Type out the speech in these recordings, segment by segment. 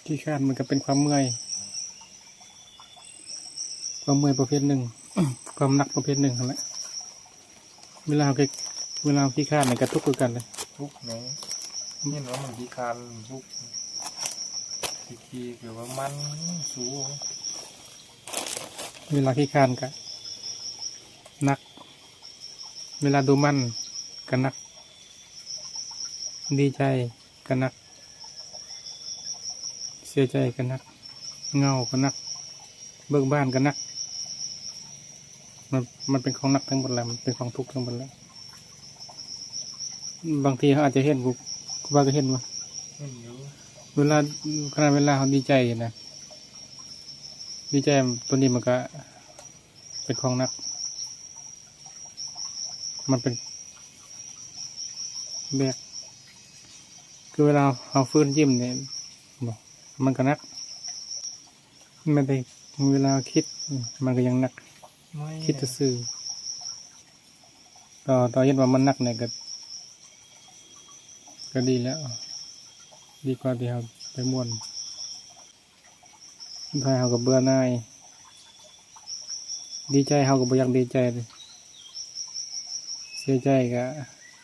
ຂີ້ຄ້ານມັນກໍເປັນຄວາມເມື່ອຍ ຄວາມເມື່ອຍປະເພດໜຶ່ງ ຄວາມໜັກປະເພດໜຶ່ງຫັ້ນແຫຼະ. ເວລາເຮົາ ເວລາເຮົາຂີ້ຄ້ານນີ້ກໍທຸກຄືກັນເດ້. ທຸກແຫຼະ ເຫັນວ່າມັນຂີ້ຄ້ານ ທຸກ ຂີ້ໆ ແບບວ່າມັນສູງ. ເວລາຂີ້ຄ້ານກໍໜັກ ເວລາດູໝັ່ນກໍໜັກ ດີໃຈກໍໜັກ ເສຍໃຈກໍໜັກ ເຫງົາກໍໜັກ ເບີກບານກໍໜັກ. ມັນ ມັນເປັນຂອງໜັກທັງໝົດແຫຼະ ມັນເປັນຂອງທຸກທັງໝົດແຫຼະ. ບາງທີເຮົາອາດຈະເຫັນ ຄູບາກໍເຫັນບໍ່ ເຫັນຢູ່ ເວລາ ຂະໜາດເວລາເຮົາດີໃຈນະ ດີໃຈ ຕົວນີ້ມັນກໍເປັນຂອງໜັກ ມັນເປັນແບກ ຄືເວລາເຮົາຟື້ນຍິ້ມນີ້ບໍ່ ມັນກໍໜັກ ແມ່ນແຕ່ເວລາເຮົາຄິດ ມັນກໍຍັງໜັກ ຄິດຊື່ໆ ຕໍ່ ຕໍ່ເຫັນວ່າມັນໜັກນີ້ກໍ ກໍດີແລ້ວ ດີກວ່າທີ່ເຮົາໄປມ່ວນ. ສຸດທ້າຍເຮົາກໍເບື່ອໜ່າຍ ດີໃຈເຮົາກໍບໍ່ຢາກດີໃຈ ເສຍໃຈກໍ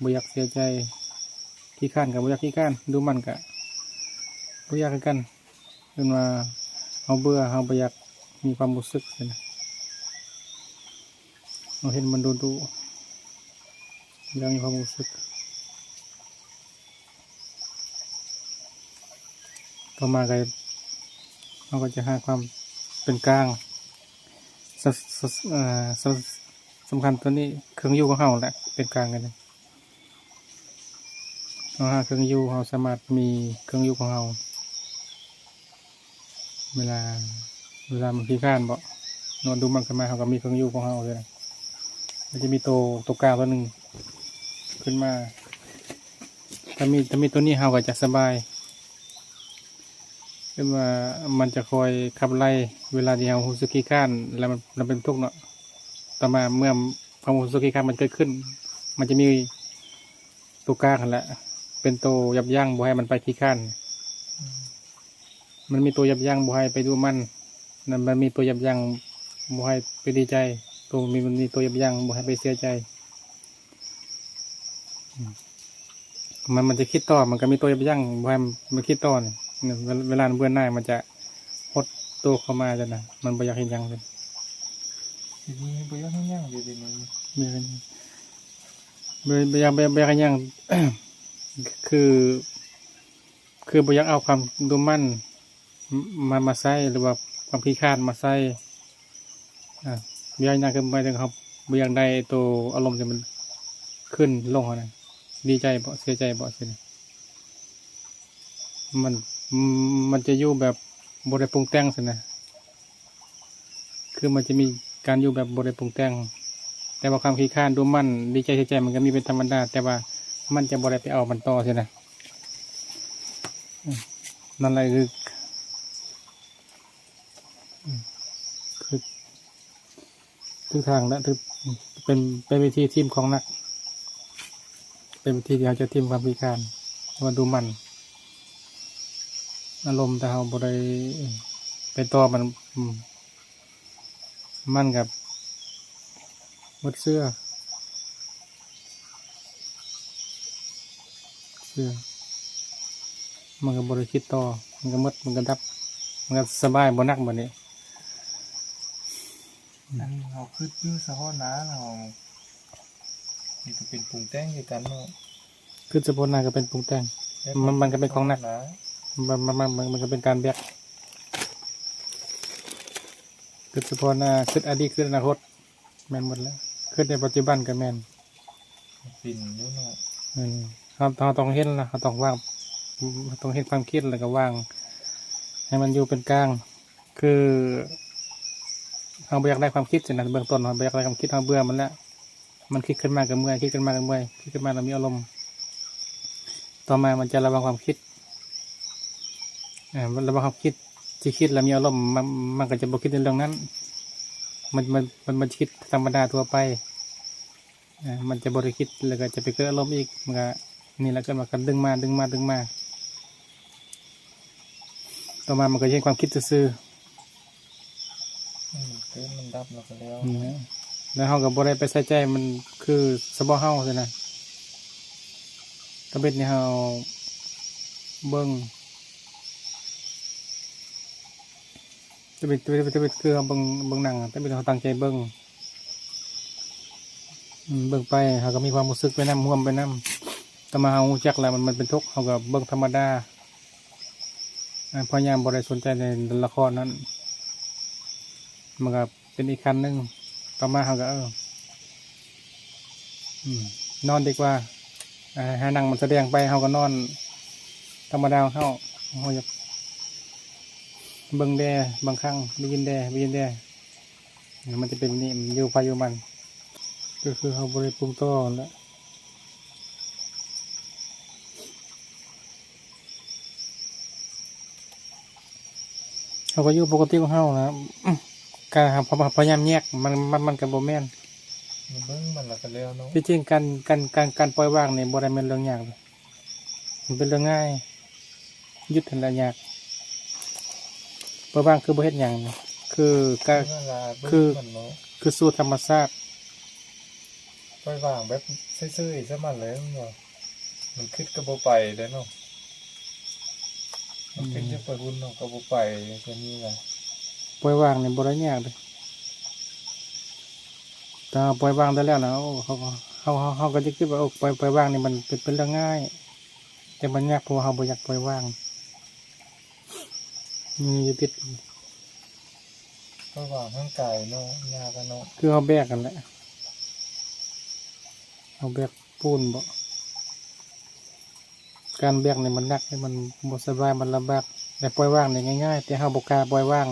ບໍ່ຢາກເສຍໃຈ ຂີ້ຄ້ານກໍບໍ່ຢາກຂີ້ຄ້ານ ດູໝັ່ນກໍບໍ່ຢາກຄືກັນ. ເອີ້ນວ່າເຮົາເບື່ອ ເຮົາບໍ່ຢາກມີຄວາມຮູ້ສຶກຊີ້ນະ ເຮົາເຫັນມັນດຸໆ ບໍ່ຢາກມີຄວາມຮູ້ສຶກ. ຕໍ່ມາກໍ ເຮົາກໍຈະຫາຄວາມເປັນກາງ ສະ ສະ ເອີ ສະ ສຳຄັນຕົວນີ້ ເຄື່ອງຢູ່ຂອງເຮົາແຫຼະ ເປັນກາງກັນ. ເຮົາຫາເຄື່ອງຢູ່ ເຮົາສາມາດມີເຄື່ອງຢູ່ຂອງເຮົາ ເວລາ ເວລາມັນຂີ້ຄ້ານເບາະ ນອນດູໝັ່ນຂຶ້ນມາ ເຮົາກໍມີເຄື່ອງຢູ່ຂອງເຮົາເລີຍ. ມັນຈະມີໂຕ ໂຕກາງໂຕໜຶ່ງຂຶ້ນມາ ຖ້າມີ ຖ້າມີໂຕນີ້ເຮົາກໍຈະສະບາຍ ເອີ້ນວ່າມັນຈະຄອຍຂັບໄລ່ເວລາທີ່ເຮົາຮູ້ສຶກຂີ້ຄ້ານ ແລ້ວມັນ ແລ້ວເປັນທຸກເນາະ. ຕໍ່ມາເມື່ອຄວາມຮູ້ສຶກຂີ້ຄ້ານມັນເກີດຂຶ້ນ ມັນຈະມີໂຕກາງຫັ້ນແຫຼະ ເປັນໂຕຢັບຢັ້ງບໍ່ໃຫ້ມັນໄປຂີ້ຄ້ານ. ມັນມີໂຕຢັບຢັ້ງບໍ່ໃຫ້ໄປດຸໝັ່ນ ແລ້ວມັນມີໂຕຢັບຢັ້ງບໍ່ໃຫ້ໄປດີໃຈ ໂຕ ມີ ມັນມີໂຕຢັບຢັ້ງບໍ່ໃຫ້ໄປເສຍໃຈ. ມັນ ມັນຈະຄິດຕໍ່ ມັນກໍມີໂຕຍັບຍັ້ງບໍ່ໃຫ້ມັນຄິດຕໍ່ນີ້ ເວ ເວລາມັນເບື່ອໜ່າຍ ມັນຈະຫົດໂຕເຂົ້າມາຈັ່ງນັ້ນ ມັນບໍ່ຢາກເຮັດຫຍັງເລີຍ. ດຽວນີ້ບໍ່ຢາກເຮັດຫຍັງເດ ດຽວນີ້ ບໍ່ຢາກເຮັດຫຍັງ ບໍ່ ບໍ່ຢາກ ບໍ່ ບໍ່ຢາກເຮັດຫຍັງ ຄື ຄືບໍ່ຢາກເອົາຄວາມດຸໝັ່ນ ມາ ມາໃຊ້ ຫຼືວ່າຄວາມຂີ້ຄ້ານມາໃຊ້ ອາ ບໍ່ຢາກຫຍັງ ຄືໝາຍເຖິງເຮົາບໍ່ຢາກໄດ້ໂຕອາລົມທີ່ມັນຂຶ້ນລົງຫັ້ນນະ ດີໃຈບໍ ເສຍໃຈບໍ ຊີ້ນະ ມັນ ມັນຈະຢູ່ແບບບໍ່ໄດ້ປຸງແຕ່ງຊີ້ນະ ຄືມັນຈະມີການຢູ່ແບບບໍ່ໄດ້ປຸງແຕ່ງ ແຕ່ວ່າຄວາມຂີ້ຄ້ານ ດຸໝັ່ນ ດີໃຈ ເສຍໃຈ ມັນກໍມີເປັນທຳມະດາ ແຕ່ວ່າມັນຈະບໍ່ໄດ້ໄປເອົາມັນຕໍ່ຊີ້ນະ. ອືມ ນັ້ນແຫຼະ ຄື ອືມ ຄື ຖືກທາງແລ້ວ ຖືກ ເປັນ ເປັນວິທີຖິ້ມຂອງໜັກ ເປັນວິທີທີ່ເຮົາຈະຖິ້ມຄວາມຂີ້ຄ້ານ ຫຼືວ່າດຸໝັ່ນ ອາລົມ ຖ້າເຮົາບໍ່ໄດ້ໄປຕໍ່ມັນ ອືມ ມັນກໍໝົດເຊື້ອ ເຊື້ອ ມັນກໍບໍ່ໄດ້ຄິດຕໍ່ ມັນກໍໝົດ ມັນກໍດັບ ມັນກໍສະບາຍ ບໍ່ໜັກບາດນີ້. ອັນນີ້ເຮົາຄິດຢູ່ສະເພາະໜ້າເຮົາ ນີ້ກໍເປັນປຸງແຕ່ງຄືກັນເນາະ. ຄິດສະເພາະໜ້າກໍເປັນປຸງແຕ່ງ ມັນ ມັນກໍເປັນຂອງໜັກ ມັນ ມັນ ມັນ ມັນກໍເປັນການແບກ ຄິດສະເພາະໜ້າ ຄິດອະດີດ ຄິດອະນາຄົດ ແມ່ນໝົດແລ້ວ ຄິດໃນປັດຈຸບັນກໍແມ່ນ ເປັນຢູ່ເນາະ ແມ່ນ ເຮົາ ເຮົາຕ້ອງເຫັນລະ ເຮົາຕ້ອງວາງ ເຮົາຕ້ອງເຫັນຄວາມຄິດ ແລ້ວກໍວາງໃຫ້ມັນຢູ່ເປັນກາງ ຄືເຮົາບໍ່ຢາກໄດ້ຄວາມຄິດຊີ້ນະ ເບື້ອງຕົ້ນເຮົາບໍ່ຢາກໄດ້ຄວາມຄິດ ເຮົາເບື່ອມັນແລ້ວ ມັນຄິດຂຶ້ນມາກໍເມື່ອຍ ຄິດຂຶ້ນມາກໍເມື່ອຍ ຄິດຂຶ້ນມາແລ້ວມີອາລົມ ຕໍ່ມາມັນຈະລະວັງຄວາມຄິດ ອາ ລະວັງຄວາມຄິດ ທີ່ຄິດແລ້ວມີອາລົມ ມັນ ມັນກໍຈະບໍ່ຄິດໃນເລື່ອງນັ້ນ ມັນ ມັນ ມັນ ມັນຈະຄິດທຳມະດາທົ່ວໄປ ອາ ມັນຈະບໍ່ໄດ້ຄິດ ແລ້ວກໍຈະໄປເກີດອາລົມອີກ ມັນກໍ ນີ້ແຫຼະ ເອີ້ນວ່າການດຶງມາ ດຶງມາ ດຶງມາ ແ ຕໍ່ມາມັນກໍເຮັດຄວາມຄິດຊື່ໆ. ອືມ ຄືມັນດັບແລ້ວກໍແລ້ວ. ອືມ ແລ້ວເຮົາກໍບໍ່ໄດ້ໄປໃສ່ໃຈມັນ ຄືສະເພາະເຮົາຊີ້ນະ. ຕະເບັດນີ້ເຮົາເບິ່ງ ຕະເບັດ ຕະເບັດ ຕະເບັດ ຄືເຮົາເບິ່ງ ເບິ່ງໜັງ ຕະເບັດເຮົາຕັ້ງໃຈເບິ່ງ. ອືມ ເບິ່ງໄປເຮົາກໍມີຄວາມຮູ້ສຶກໄປນຳ ຮ່ວມໄປນຳ. ຕໍ່ມາເຮົາຮູ້ຈັກແລ້ວ ມັນ ມັນເປັນທຸກ ເຮົາກໍເບິ່ງທຳມະດາ. ອາ ພະຍາຍາມບໍ່ໄດ້ສົນໃຈໃນລະຄອນນັ້ນ ມັນກໍເປັນອີກຂັ້ນໜຶ່ງ. ຕໍ່ມາເຮົາກໍ ເອີ ອືມ ນອນດີກວ່າ. ອາ ໃຫ້ໜັງມັນສະແດງໄປ ເຮົາກໍນອນທຳມະດາຂອງເຮົາ. ເຮົາຢາກເບິ່ງແດ່ບາງຄັ້ງ ໄດ້ຍິນແດ່ ໄດ້ຍິນແດ່. ມັນຈະເປັນແບບນີ້ ມັນຢູ່ໃຜຢູ່ມັນ ກໍຄືເຮົາບໍ່ໄດ້ປຸງຕໍ່ຫັ້ນແຫຼະ. ເຮົາກໍຢູ່ປົກກະຕິຂອງເຮົານະ ການພະ ພະ ພະຍາຍາມແຍກມັນ ມັນ ມັນກໍບໍ່ແມ່ນ. ເບິ່ງມັນແລ້ວກໍແລ້ວເນາະ. ທີ່ຈິງການ ການ ການ ການປ່ອຍວາງນີ້ບໍ່ໄດ້ແມ່ນເລື່ອງຍາກເດ້ ມັນເປັນເລື່ອງງ່າຍ. ຢຸດຫັ້ນລະຍາກ. ປ່ອຍວາງຄືບໍ່ເຮັດຫຍັງ ຄືກະ ຄື ຄືສູ່ທຳມະຊາດ. ປ່ອຍວາງແບບເຊີຍໆ ຊະມັນແຫຼະ ມັນຄິດກໍບໍ່ໄປແລ້ວເນາະ. ມັນຄິດຈະໄປພຸ້ນເນາະ ກໍບໍ່ໄປ ແບບນີ້ນະ. ປ່ອຍວາງນີ້ບໍ່ໄດ້ຍາກເດ້. ຖ້າເຮົາປ່ອຍວາງໄດ້ແລ້ວນະ ໂອ້ ເຮົາ ເຮົາ ເຮົາ ເຮົາກໍຈະຄິດວ່າ ໂອ້ ປ່ອຍ ປ່ອຍວາງນີ້ມັນເປັນ ເປັນເລື່ອງງ່າຍ ແຕ່ມັນຍາກ ເພາະວ່າເຮົາບໍ່ຢາກປ່ອຍວາງ. ມີຢູ່ຕິດ ເພາະວ່າຮ່າງກາຍເນາະ ຍາກເນາະ ຄືເຮົາແບກຫັ້ນແຫຼະ ເຮົາແບກປູນບໍ ການແບກນີ້ມັນໜັກ ມັນບໍ່ສະບາຍ ມັນລຳບາກ. ແຕ່ປ່ອຍວາງນີ້ງ່າຍໆ ແຕ່ເຮົາບໍ່ກ້າປ່ອຍວາງ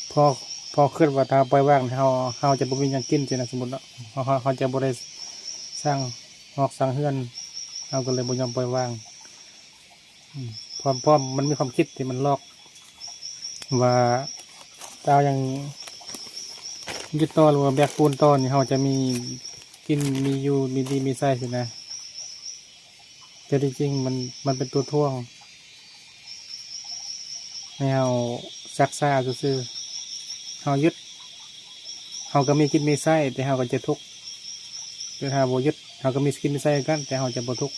ເພາະ ເພາະຄິດວ່າຖ້າປ່ອຍວາງນີ້ ເຮົາ ເຮົາຈະບໍ່ມີຫຍັງກິນຊີ້ນະ ສົມມຸດເນາະ ເຮົາ ເຮົາ ເຮົາຈະບໍ່ໄດ້ສ້າງຮອກສ້າງເຮືອນ ເຮົາກໍເລີຍບໍ່ຍອມປ່ອຍວາງ. ອືມ ເພາະ ເພາະມັນມີຄວາມຄິດທີ່ມັນຫຼອກວ່າ ຖ້າເຮົາຍັງຍຶດຕໍ່ ຫຼືວ່າແບກປູນຕໍ່ນີ້ ເຮົາຈະມີກິນ ມີຢູ່ ມີດີ ມີໃຊ້ຊີ້ນະ. ແຕ່ທີ່ຈິງມັນ ມັນເປັນຕົວຖ່ວງໃຫ້ເຮົາຊັກຊ້າຊື່ໆ. ເຮົາຢຸດ ເຮົາກໍມີກິນມີໃຊ້ ແຕ່ເຮົາກໍຈະທຸກ. ແຕ່ຖ້າບໍ່ຢຸດ ເຮົາກໍມີກິນມີໃຊ້ຄືກັນ ແຕ່ເຮົາຈະບໍ່ທຸກ.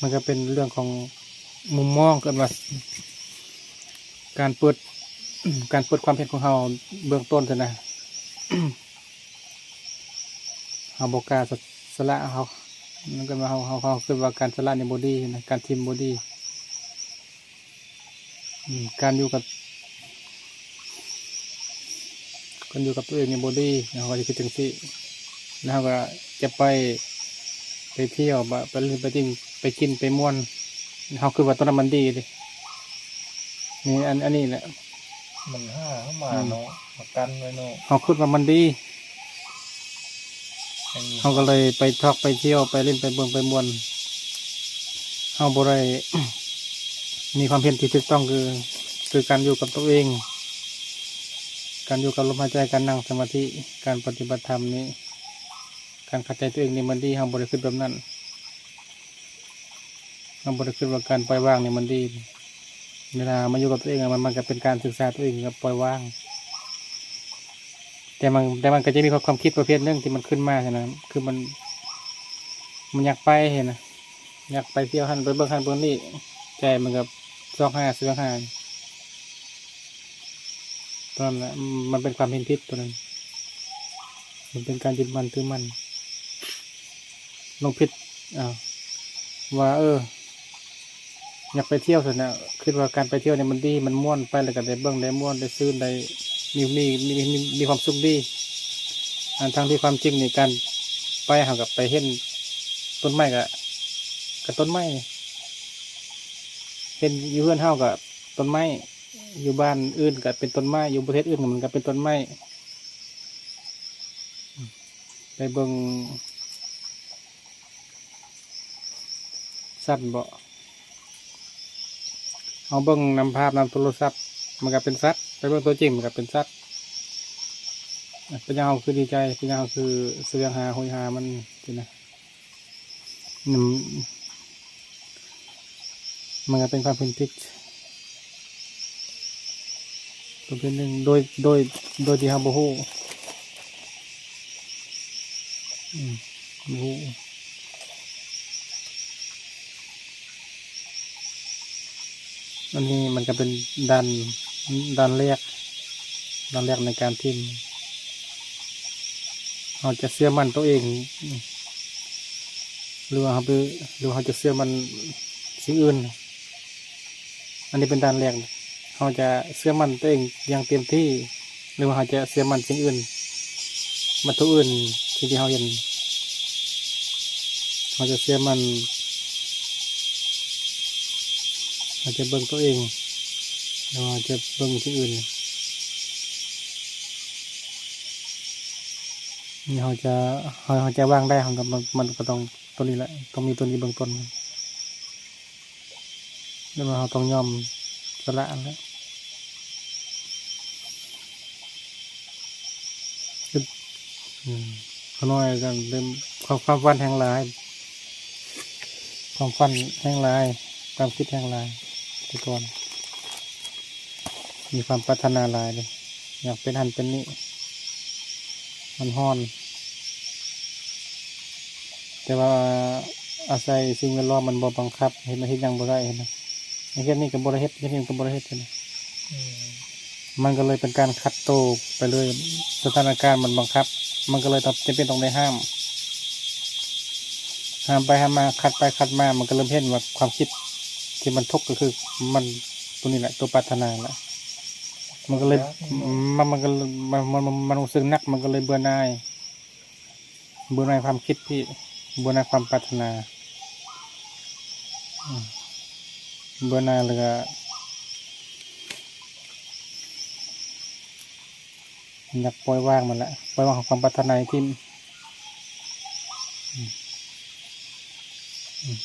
ມັນກໍເປັນເລື່ອງຂອງມຸມມອງ ເອີ້ນວ່າການເປີດ ການເປີດຄວາມເຫັນຂອງເຮົາເບື້ອງຕົ້ນຊັ້ນນະ. ເຮົາບໍ່ກ້າສະ ສະຫຼະ ເຮົາ ມັນກໍວ່າເຮົາ ເຮົາ ເຮົາຄິດວ່າການສະຫຼະນີ້ບໍ່ດີນະ ການຖິ້ມບໍ່ດີ. ອືມ ການຢູ່ກັບ ການຢູ່ກັບຕົວເອງນີ້ບໍ່ດີ ເຮົາກໍຈະຄິດຈັ່ງຊີ້ ແລ້ວເຮົາກໍຈະໄປ ໄປທ່ຽວ ໄປຫຼິ້ນ ໄປຕິ່ງ ໄປກິນ ໄປມ່ວນ ເຮົາຄິດວ່າຕົວນັ້ນມັນດີເດ້. ນີ້ ອັນ ອັນນີ້ແຫຼະ ມັນຫາເຮົາມາເນາະ ມາກັນໄວ້ເນາະ ເຮົາຄິດວ່າມັນດີ ເຮົາກໍເລີຍໄປທອກໄປທ່ຽວ ໄປຫຼິ້ນໄປເບິ່ງໄປມ່ວນ. ເຮົາບໍ່ໄດ້ມີຄວາມເຫັນທີ່ຖືກຕ້ອງ ຄື ຄືການຢູ່ກັບຕົວເອງ ການຢູ່ກັບລົມຫາຍໃຈ ການນັ່ງສະມາທິ ການປະຕິບັດທຳນີ້ ການເຂົ້າໃຈຕົວເອງນີ້ມັນດີ ເຮົາບໍ່ໄດ້ຄິດແບບນັ້ນ. ເຮົາບໍ່ໄດ້ຄິດວ່າການປ່ອຍວາງນີ້ມັນດີ. ເວລາເຮົາມາຢູ່ກັບຕົວເອງ ມັນ ມັນກໍເປັນການສຶກສາຕົວເອງກັບປ່ອຍວາງ. ແຕ່ມັນ ແຕ່ມັນກໍຈະມີຄວາມ ຄວາມຄິດປະເພດໜຶ່ງທີ່ມັນຂຶ້ນມາຫັ້ນນະ ຄືມັນ ມັນຢາກໄປຫັ້ນນະ ຢາກໄປທ່ຽວຫັ້ນ ໄປເບິ່ງຫັ້ນເບິ່ງນີ້ ໃຈມັນກໍຊອກຫາ ສະແຫວງຫາ. ຕົວນັ້ນແຫຼະ ມັນເປັນຄວາມເຫັນຜິດຕົວນັ້ນ ມັນເປັນການຍຶດໝັ້ນຖືໝັ້ນ ຫຼົງຜິດ ອ່າ ວ່າ ເອີ ຢາກໄປທ່ຽວຊັ້ນນະ ຄິດວ່າການໄປທ່ຽວນີ້ມັນດີ ມັນມ່ວນ ໄປແລ້ວກໍໄດ້ເບິ່ງ ໄດ້ມ່ວນ ໄດ້ຊື່ນ ໄດ້ມີ ມີ ມີ ມີ ມີຄວາມສຸກດີ. ອັນ ທັງທີ່ຄວາມຈິງນີ້ ການໄປ ເຮົາກໍໄປເຫັນຕົ້ນໄມ້ ກໍ ກໍຕົ້ນໄມ້ ເຫັນຢູ່ເຮືອນເຮົາກໍຕົ້ນໄມ້ ຢູ່ບ້ານອື່ນກໍເປັນຕົ້ນໄມ້ ຢູ່ປະເທດອື່ນມັນກໍເປັນຕົ້ນໄມ້. ໄປເບິ່ງສັດບໍ ເຮົາເບິ່ງນຳພາບນຳໂທລະສັບ ມັນກໍເປັນສັດ ໄປເບິ່ງຕົວຈິງມັນກໍເປັນສັດ. ເປັນຫຍັງເຮົາຄືດີໃຈ ເປັນຫຍັງເຮົາຄືສະແຫວງຫາ ໂຫຍຫາມັນຊີ້ນະ. ອືມ ມັນ ມັນກໍເປັນຄວາມເຫັນຜິດປະເພດໜຶ່ງ ໂດຍ ໂດຍ ໂດຍທີ່ເຮົາບໍ່ຮູ້ ອືມ ບໍ່ຮູ້. ອັນນີ້ມັນກໍເປັນດ່ານ ດ່ານແລກ ດ່ານແລກໃນການຖິ້ມ ເຮົາຈະເຊື່ອໝັ້ນຕົວເອງ ຫຼືວ່າເຮົາໄປ ຫຼືວ່າເຮົາຈະເຊື່ອໝັ້ນສິ່ງອື່ນ. ອັນນີ້ເປັນດ່ານແລກ ເຮົາຈະເຊື່ອໝັ້ນຕົວເອງຢ່າງເຕັມທີ່ ຫຼືວ່າເຮົາຈະເຊື່ອໝັ້ນສິ່ງອື່ນ ວັດຖຸອື່ນ ສິ່ງທີ່ເຮົາເຫັນ ເຮົາຈະເຊື່ອໝັ້ນ ເຮົາຈະເບິ່ງຕົວເອງ ຫຼືວ່າເຮົາຈະເບິ່ງທີ່ອື່ນ ນີ້ເຮົາຈະ ເຮົາ ເຮົາຈະວາງໄດ້ ເຮົາກໍ ມັນ ມັນກໍຕ້ອງຕົວນີ້ແຫຼະ ຕ້ອງມີຕົວນີ້ເບື້ອງຕົ້ນ ແລ້ວເຮົາຕ້ອງຍອມສະຫຼະຫັ້ນແຫຼະ ອືມ ຂ້ານ້ອຍກໍເລີ່ມ ຄວາມ ຄວາມຝັນແຮ່ງຫຼາຍ ຄວາມຝັນແຮ່ງຫຼາຍ ຄວາມຄິດແຮ່ງຫຼາຍ ແຕ່ກ່ອນມີຄວາມປາດຖະໜາຫຼາຍເດ້ ຢາກເປັນຫັ້ນເປັນນີ້ ມັນຮ້ອນ ແຕ່ວ່າອາໄສສິ່ງແວດລ້ອມມັນບໍ່ບັງຄັບ ເຮັດ ເຮັດຫຍັງບໍ່ໄດ້ຫັ້ນນະ ເຮັດນີ້ກໍບໍ່ໄດ້ເຮັດ ເຮັດນີ້ກໍບໍ່ໄດ້ເຮັດຫັ້ນນະ ອືມ ມັນກໍເລີຍເປັນການຂັດໂຕໄປເລີຍ ສະຖານະການມັນບັງຄັບ ມັນກໍເລີຍຕ້ອງ ຈຳເປັນຕ້ອງໄດ້ຫ້າມ ຫ້າມໄປຫ້າມມາ ຂັດໄປຂັດມາ ມັນກໍເລີ່ມເຫັນວ່າຄວາມຄິດທີ່ມັນທຸກກໍຄືມັນ ຕົວນີ້ແຫຼະ ຕົວປາດຖະໜາແຫຼະ ມັນກໍເລີຍ ມັນ ມັນກໍ ມັນ ມັນ ມັນ ມັນຮູ້ສຶກໜັກ ມັນກໍເລີຍເບື່ອໜ່າຍ ເບື່ອໜ່າຍຄວາມຄິດທີ່ ເບື່ອໜ່າຍຄວາມປາດຖະໜາ ອືມ ເບື່ອໜ່າຍແລ້ວກໍຢາກປ່ອຍວາງມັນແຫຼະ ປ່ອຍວາງຄວາມປາດຖະໜາຖິ້ມ ອືມ ອືມ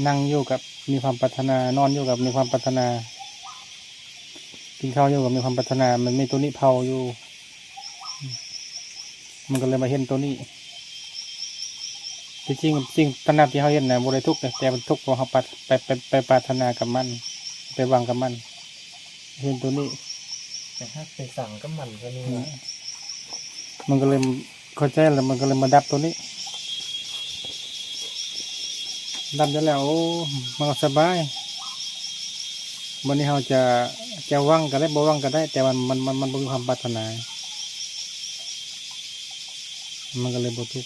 ນັ່ງຢູ່ກັບມີຄວາມປາດຖະໜາ ນອນຢູ່ກັບມີຄວາມປາດຖະໜາ ກິນເຂົ້າຢູ່ກັບມີຄວາມປາດຖະໜາ ມັນມີຕົວນີ້ເຜົາຢູ່ ມັນກໍເລີຍມາເຫັນຕົວນີ້ ທີ່ຈິງ ສິ່ງຕະໜັບທີ່ເຮົາເຫັນນະ ບໍ່ໄດ້ທຸກເດ້ ແຕ່ມັນທຸກເພາະເຮົາປາດ ໄປ ໄປ ໄປປາດຖະໜາກັບມັນ ໄປຫວັງກັບມັນ ເຫັນຕົວນີ້ ໄປຮັກໄປຊັງກັບມັນ ຕົວນີ້ ອືມ ມັນກໍເລີຍເຂົ້າໃຈແລ້ວ ມັນກໍເລີຍມາດັບຕົວນີ້ ດັບໄດ້ແລ້ວ ໂອ້ ມັນກໍສະບາຍ ບັດນີ້ເຮົາຈະ ຈະຫວັງກໍໄດ້ ບໍ່ຫວັງກໍໄດ້ ແຕ່ວ່າມັນ ມັນ ມັນບໍ່ມີຄວາມປາດຖະໜາ ມັນກໍເລີຍບໍ່ທຸກ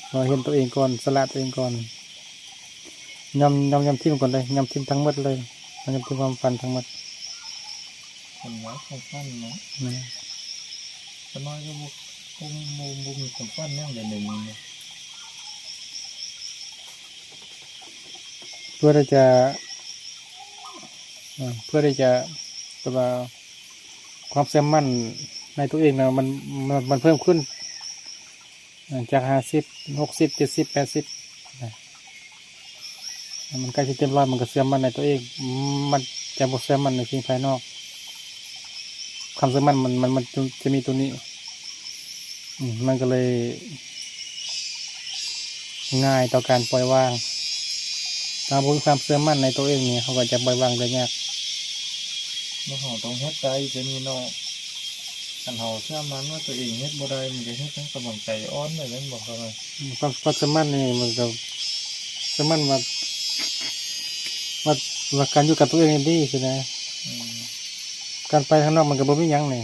ເຮົາເຫັນຕົວເອງກ່ອນ ສະຫຼະຕົວເອງກ່ອນ ຍອມ ຍອມ ຍອມຖິ້ມກ່ອນເລີຍ ຍອມຖິ້ມທັງໝົດເລີຍ ຍອມຖິ້ມຄວາມຝັນທັງໝົດ ຄວາມຫວັງ ຄວາມຝັນເນາະ ແມ່ນ ຂ້ານ້ອຍກໍບໍ່ ບໍ່ ບໍ່ ບໍ່ມີຄວາມຝັນຫຍັງເລີຍ ດຽວນີ້ນະ ເພື່ອທີ່ຈະ ເອີ ເພື່ອທີ່ຈະ ແບບວ່າ ຄວາມເຊື່ອໝັ້ນໃນຕົວເອງນະ ມັນ ມັນ ມັນເພີ່ມຂຶ້ນ ເອີ ຈາກຫ້າສິບ ຫົກສິບ ເຈັດສິບ ແປດສິບ ນະ ມັນໃກ້ຊິເຕັມຮ້ອຍ ມັນກໍເຊື່ອໝັ້ນໃນຕົວເອງ ມັນຈະບໍ່ເຊື່ອໝັ້ນໃນສິ່ງພາຍນອກ ຄວາມເຊື່ອໝັ້ນມັນ ມັນ ມັນຈະ ຈະມີຕົວນີ້ ອືມ ມັນກໍເລີຍງ່າຍຕໍ່ການປ່ອຍວາງ ຖ້າບໍ່ມີຄວາມເຊື່ອໝັ້ນໃນຕົວເອງນີ້ ເຮົາກໍຈະປ່ອຍວາງໄດ້ຍາກ ແລ້ວເຮົາຕ້ອງເຮັດໄດ້ ແຕ່ນີ້ເນາະ ຄັນເຮົາເຊື່ອໝັ້ນວ່າຕົວເອງເຮັດບໍ່ໄດ້ ມັນກໍເຮັດໃຫ້ກຳລັງໃຈອ່ອນໄດ້ແມ່ນບໍ່? ຄວາມ ຄວາມເຊື່ອໝັ້ນນີ້ມັນກໍເຊື່ອໝັ້ນວ່າ ວ່າ ວ່າການຢູ່ກັບຕົວເອງນີ້ດີຊີ້ນະ ອືມ ການໄປທາງນອກມັນກໍບໍ່ມີຫຍັງນີ້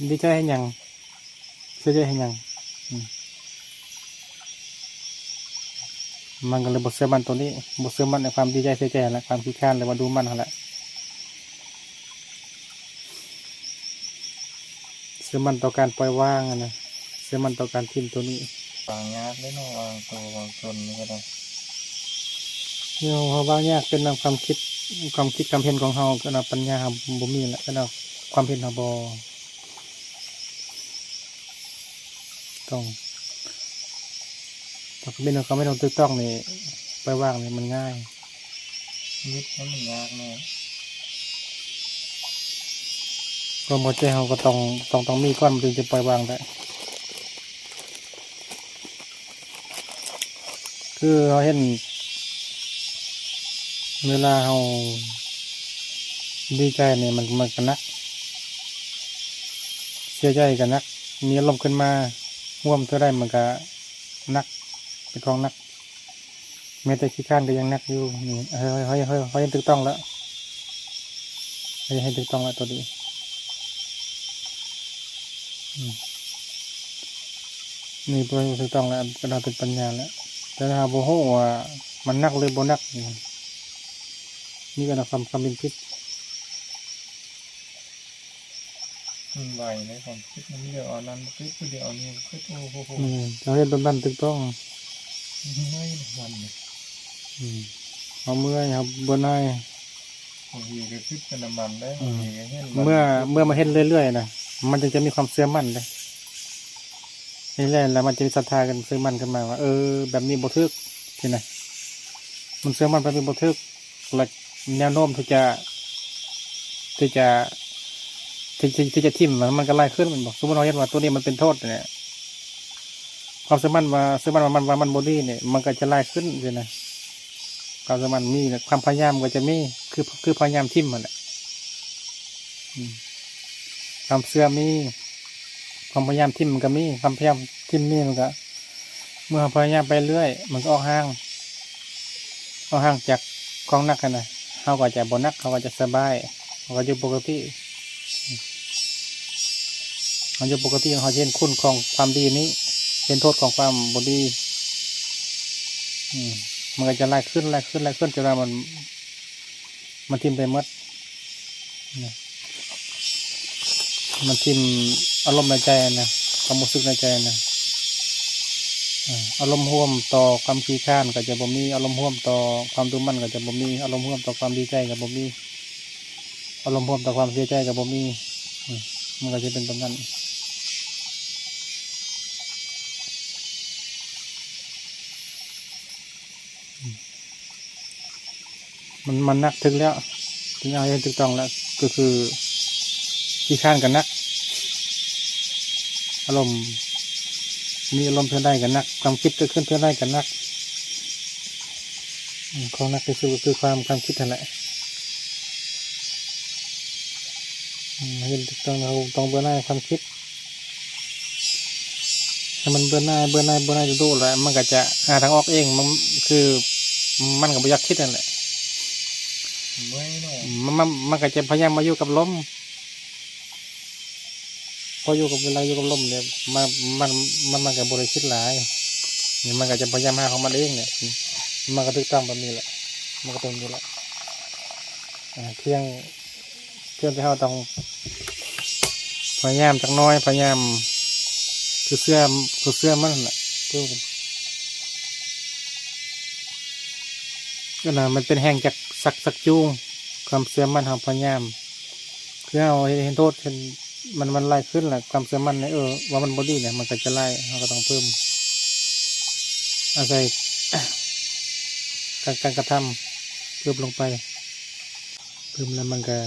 ດີໃຈເຮັດຫຍັງ? ເສຍໃຈເຮັດຫຍັງ? ອືມ ມັນກໍເລີຍບໍ່ເຊື່ອໝັ້ນໂຕນີ້ ບໍ່ເຊື່ອໝັ້ນໃນຄວາມດີໃຈເສຍໃຈຫັ້ນແຫຼະ ຄວາມຂີ້ຄ້ານ ຫຼືວ່າດູໝັ່ນຫັ້ນແຫຼະ ເຊື່ອໝັ້ນຕໍ່ການປ່ອຍວາງຫັ້ນນະ ເຊື່ອໝັ້ນຕໍ່ການຖິ້ມໂຕນີ້ ວາງຍາກເດ້ເນາະ ວາງໂຕວາງຕົນນີ້ກໍໄດ້ ແນວເຮົາວາງຍາກເປັນນຳຄວາມຄິດ ຄວາມຄິດຄວາມເຫັນຂອງເຮົາ ກໍນຳປັນຍາເຮົາບໍ່ມີແຫຼະ ກໍນຳຄວາມເຫັນເຮົາບໍ່ ຕ້ອງ ຖ້າເປັນຄວາມເຫັນທີ່ຖືກຕ້ອງນີ້ ປ່ອຍວາງນີ້ມັນງ່າຍ ຍຶດໃຫ້ມັນຍາກແນ່ ຄວາມເຂົ້າໃຈເຮົາກໍຕ້ອງ ຕ້ອງ ຕ້ອງມີກ່ອນ ມັນຈຶ່ງຈະປ່ອຍວາງໄດ້ ຄືເຮົາເຫັນ ເວລາເຮົາດີໃຈນີ້ ມັນ ມັນກໍໜັກ, ເສຍໃຈກໍໜັກ, ມີອາລົມຂຶ້ນມາຮ່ວມເທົ່າໃດ ມັນກໍໜັກ, ເປັນຂອງໜັກ. ແມ້ແຕ່ຂີ້ຄ້ານກໍຍັງໜັກຢູ່. ນີ້ ເຮົາ ເຮົາ ເຮົາ ເຮົາເຫັນຖືກຕ້ອງແລ້ວ, ເຮົາເຫັນຖືກຕ້ອງແລ້ວໂຕນີ້. ອືມ ນີ້ບໍ່ຖືກຕ້ອງແລ້ວ, ກໍເປັນປັນຍາແລ້ວ. ແຕ່ຖ້າເຮົາບໍ່ຮູ້ວ່າມັນໜັກ ຫຼື ບໍ່ໜັກ ນີ້ ນີ້ກໍເປັນຄວາມ ຄວາມເປັນຜິດ. ມັນໄວເດ້ ຄວາມຄິດມັນດຽວເອົານັ້ນບໍ່ຄິດ ດຽວເອົານີ້ບໍ່ຄິດ. ໂອ້ໂຫ ອືມ ເຈົ້າເຮັດແບບນັ້ນຖືກຕ້ອງ. ເມື່ອຍນຳມັນ. ອືມ ເຮົາເມື່ອຍ ເຮົາເບື່ອໜ່າຍ. ບາງທີກໍຄິດແຕ່ນຳມັນໄດ້. ອືມ ບາງທີກໍເຫັນ ເມື່ອ ເມື່ອມາເຮັດເລື້ອຍໆນະ ມັນຈຶ່ງຈະມີຄວາມເຊື່ອໝັ້ນເດ້. ເຮັດແລ້ວ ແລ້ວມັນຈະມີສັດທາກັນ ເຊື່ອໝັ້ນຂຶ້ນມາວ່າ ເອີ ແບບນີ້ບໍ່ຖືກ ຊີ້ນະ. ມັນເຊື່ອໝັ້ນແບບນີ້ບໍ່ຖືກ ແລະ ແນວໂນ້ມທີ່ຈະ ທີ່ຈະ ທີ່ ທີ່ ທີ່ຈະຖິ້ມມັນ ມັນກໍຫຼາຍຂຶ້ນແມ່ນບໍ່? ສົມມຸດເຮົາເຫັນວ່າໂຕນີ້ມັນເປັນໂທດນີ້ ຄວາມເຊື່ອໝັ້ນວ່າ ເຊື່ອໝັ້ນວ່າມັນ ວ່າມັນບໍ່ດີນີ້ ມັນກໍຈະຫຼາຍຂຶ້ນຊີ້ນະ. ຄວາມເຊື່ອໝັ້ນມີ ແລະ ຄວາມພະຍາຍາມກໍຈະມີ ຄື ຄືພະຍາຍາມຖິ້ມຫັ້ນແຫຼະ. ອືມ ຄວາມເຊື່ອມີ ຄວາມພະຍາຍາມຖິ້ມມັນກໍມີ. ຄວາມພະຍາຍາມຖິ້ມນີ້ມັນກໍ ເມື່ອເຮົາພະຍາຍາມໄປເລື້ອຍ ມັນກໍອອກຫ່າງ ອອກຫ່າງຈາກຂອງໜັກຫັ້ນນະ. ເຮົາກໍຈະບໍ່ໜັກ ເຮົາກໍຈະສະບາຍ ເຮົາກໍຢູ່ປົກກະຕິ. ເຮົາຢູ່ປົກກະຕິ ເຮົາຈະເຫັນຄຸນຂອງຄວາມດີນີ້ ເຫັນໂທດຂອງຄວາມບໍ່ດີ. ອືມ ມັນກໍຈະຫຼາຍຂຶ້ນ ຫຼາຍຂຶ້ນ ຫຼາຍຂຶ້ນ ຈົນວ່າມັນ ມັນຖິ້ມໄດ້ໝົດນະ. ມັນຖິ້ມອາລົມໃນໃຈນະ ຄວາມຮູ້ສຶກໃນໃຈນະ. ອາ ອາລົມຮ່ວມຕໍ່ຄວາມຂີ້ຄ້ານກໍຈະບໍ່ມີ, ອາລົມຮ່ວມຕໍ່ຄວາມດຸໝັ່ນກໍຈະບໍ່ມີ, ອາລົມຮ່ວມຕໍ່ຄວາມດີໃຈກໍບໍ່ມີ, ອາລົມຮ່ວມຕໍ່ຄວາມເສຍໃຈກໍບໍ່ມີ. ອາ ມັນກໍຈະເປັນແບບນັ້ນ. ມັນ ມັນໜັກຖືກແລ້ວ ເຮົາເຮັດຖືກຕ້ອງແລ້ວ ກໍຄືຂີ້ຄ້ານກໍໜັກ ອາລົມ ມີອາລົມເທື່ອໃດກໍໜັກ ຄວາມຄິດເກີດຂຶ້ນເທື່ອໃດກໍໜັກ. ອືມ ຂອງໜັກທີ່ສຸດກໍຄືຄວາມ ຄວາມຄິດຫັ້ນແຫຼະ. ອືມ ເຮັດຖືກຕ້ອງ ເຮົາຕ້ອງເບື່ອໜ່າຍຄວາມຄິດ ຖ້າມັນເບື່ອໜ່າຍ ເບື່ອໜ່າຍ ເບື່ອໜ່າຍດຸໆແລ້ວ ມັນກໍຈະຫາທາງອອກເອງ ມັນ ຄື ມັນກໍບໍ່ຢາກຄິດຫັ້ນແຫຼະ. ເມື່ອຍເນາະ ມັນ ມັນ ມັນກໍຈະພະຍາຍາມມາຢູ່ກັບລົມ ພໍຢູ່ກັບ ເວລາຢູ່ກັບລົມນີ້ ມັນ ມັນ ມັນ ມັນກໍບໍ່ໄດ້ຄິດຫຼາຍ ມັນກໍຈະພະຍາຍາມຫາຂອງມັນເອງແຫຼະ. ມັນກໍຖືກຕ້ອງແບບນີ້ແຫຼະ ມັນກໍເປັນແບບນີ້ແຫຼະ. ອາ ພຽງ ພຽງແຕ່ເຮົາຕ້ອງພະຍາຍາມຈັກໜ້ອຍ ພະຍາຍາມຄືເຊື່ອ ຄືເຊື່ອໝັ້ນຫັ້ນແຫຼະ. ອັນນັ້ນມັນເປັນແຮງຈັກ ຊັກ ຊັກຈູງຄວາມເຊື່ອໝັ້ນ ເຮົາພະຍາຍາມ ຄືເຮົາເຫັນ ເຫັນໂທດ ເຫັນ ມັນ ມັນຫຼາຍຂຶ້ນແລ້ວ ຄວາມເຊື່ອໝັ້ນໃນ ເອີ ວ່າມັນບໍ່ດີນະ ມັນກໍຈະຫຼາຍ ເຮົາກໍຕ້ອງເພີ່ມ ອາໄສການ ການກະທຳເພີ່ມລົງໄປ ເພີ່ມແລ້ວມັນກໍ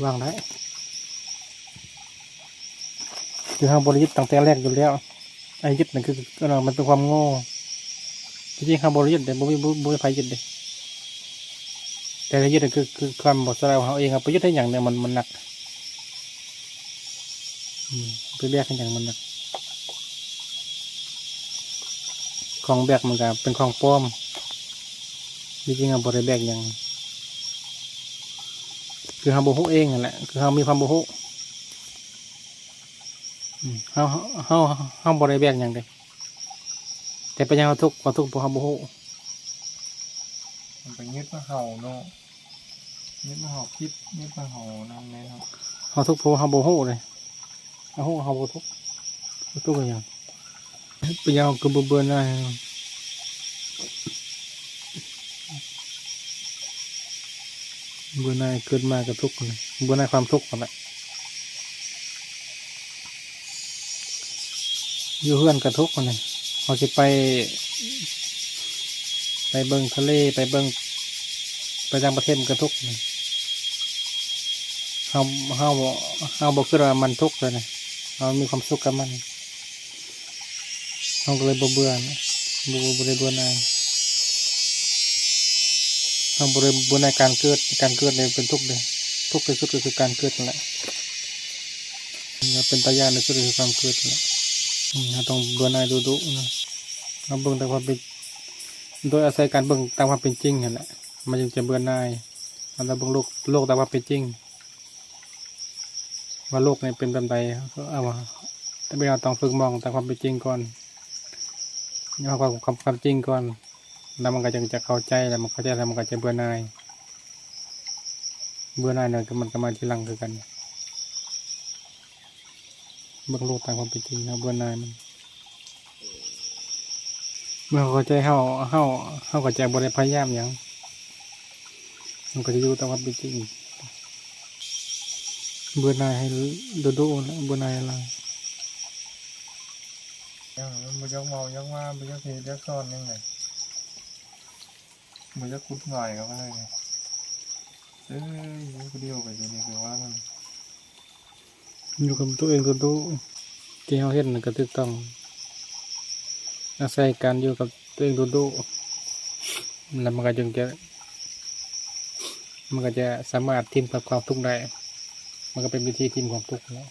ວາງໄດ້ ຄືເຮົາບໍ່ໄດ້ຍຶດຕັ້ງແຕ່ແລກຢູ່ແລ້ວ. ໄອ້ຍຶດນັ້ນຄື ເອີ ມັນເປັນຄວາມໂງ່ ທີ່ຈິງເຮົາບໍ່ໄດ້ຍຶດເດ້ ບໍ່ມີ ບໍ່ ບໍ່ມີໃຜຍຶດເດ້ ແຕ່ໄດ້ຍຶດນັ້ນຄື ຄືຄວາມບໍ່ສະຫຼາດຂອງເຮົາເອງ ເຮົາໄປຍຶດເຮັດຫຍັງເນຍ ມັນ ມັນໜັກ ອືມ ໄປແບກເຮັດຫຍັງມັນໜັກ ຂອງແບກມັນກະເປັນຂອງປອມ ທີ່ຈິງເຮົາບໍ່ໄດ້ແບກຫຍັງ ຄືເຮົາບໍ່ຮູ້ເອງຫັ້ນແຫຼະ ຄືເຮົາມີຄວາມບໍ່ຮູ້ ອືມ ເຮົາ ເຮົາ ເຮົາ ເຮົາບໍ່ໄດ້ແບກຫຍັງເດ້ ແຕ່ເປັນຫຍັງເຮົາທຸກ ເຮົາທຸກເພາະເຮົາບໍ່ຮູ້ ມັນໄປຍຶດມາເຮົາເນາະ ຍຶດມາເຮົາຄິດ ຍຶດມາເຮົານັ້ນແຫຼະເນາະ ເຮົາທຸກເພາະເຮົາບໍ່ຮູ້ເດ້ ເຮົາຮູ້ເຮົາບໍ່ທຸກ ທຸກຫຍັງ ເປັນຫຍັງເຮົາຄືບໍ່ເບື່ອໜ່າຍ ເບື່ອໜ່າຍ ເກີດມາກໍທຸກ ເບື່ອໜ່າຍຄວາມທຸກຫັ້ນແຫຼະ ຢູ່ເຮືອນກໍທຸກຫັ້ນນະ ເຮົາຊິໄປ ໄປເບິ່ງທະເລ ໄປເບິ່ງ ໄປຕ່າງປະເທດມັນກໍທຸກ ເຮົາ ເຮົາ ເຮົາບໍ່ຄິດວ່າມັນທຸກເລີຍນະ ເຮົາມີຄວາມສຸກກັບມັນ. ເຮົາກໍເລີຍບໍ່ເບື່ອນະ ບໍ່ ບໍ່ ບໍ່ໄດ້ເບື່ອໜ່າຍ. ເຮົາບໍ່ໄດ້ເບື່ອໜ່າຍການເກີດ, ການເກີດນີ້ເປັນທຸກເດ້. ທຸກທີ່ສຸດກໍຄືການເກີດນັ້ນແຫຼະ. ແລະ ເປັນຕາຢ້ານທີ່ສຸດກໍຄືຄວາມເກີດນັ້ນແຫຼະ. ອືມ ເຮົາຕ້ອງເບື່ອໜ່າຍດຸໆນະ. ເຮົາເບິ່ງຕາມຄວາມເປັນ, ໂດຍອາໄສການເບິ່ງຕາມຄວາມເປັນຈິງຫັ້ນແຫຼະ, ມັນຈຶ່ງຈະເບື່ອໜ່າຍ. ເຮົາຕ້ອງເບິ່ງໂລກ, ໂລກຕາມຄວາມເປັນຈິງ. ວ່າໂລກນີ້ເປັນແບບໃດ, ເອົາ ແຕ່ເຮົາຕ້ອງຝຶກມອງຕາມຄວາມເປັນຈິງກ່ອນ, ຍອມຮັບຄວາມ ຄວາມ ຄວາມຈິງກ່ອນ, ແລ້ວມັນກໍຈຶ່ງຈະເຂົ້າໃຈ, ແລ້ວມັນເຂົ້າໃຈແລ້ວມັນກໍຈະເບື່ອໜ່າຍ. ເບື່ອໜ່າຍນັ້ນກໍ ມັນກໍມາທີຫຼັງຄືກັນ. ເບິ່ງໂລກຕາມຄວາມເປັນຈິງ, ເຮົາເບື່ອໜ່າຍມັນ. ເມື່ອເຂົາເຂົ້າໃຈເຮົາ, ເຮົາ, ເຮົາກໍຈະບໍ່ໄດ້ພະຍາຍາມຫຍັງ, ເຮົາກໍຈະຢູ່ຕາມຄວາມເປັນຈິງ. ເບື່ອໜ່າຍໃຫ້ດຸໆ ແລະ ເບື່ອໜ່າຍໃຫ້ຫຼາຍ. ຍັງມັນບໍ່ຢາກເວົ້າຢາກວ່າ, ບໍ່ຢາກເຮັດຢາກສອນຫຍັງເລີຍ, ບໍ່ຢາກຂຸດຫວາຍກັບມັນເລີຍ. ເອີຍ ຢູ່ຜູ້ດຽວໄປ ດຽວນີ້ຄືວ່າມັນ ຢູ່ກັບຕົວເອງດຸໆ ທີ່ເຮົາເຮັດນັ້ນກໍຖືກຕ້ອງ. ອາໄສການຢູ່ກັບຕົວເອງດຸໆ ແລ້ວມັນກໍຈຶ່ງຈະ, ມັນກໍຈະສາມາດຖິ້ມຄວາມທຸກໄດ້. ມັນກໍເປັນວິທີຖິ້ມຄວາມທຸກແຫຼະ.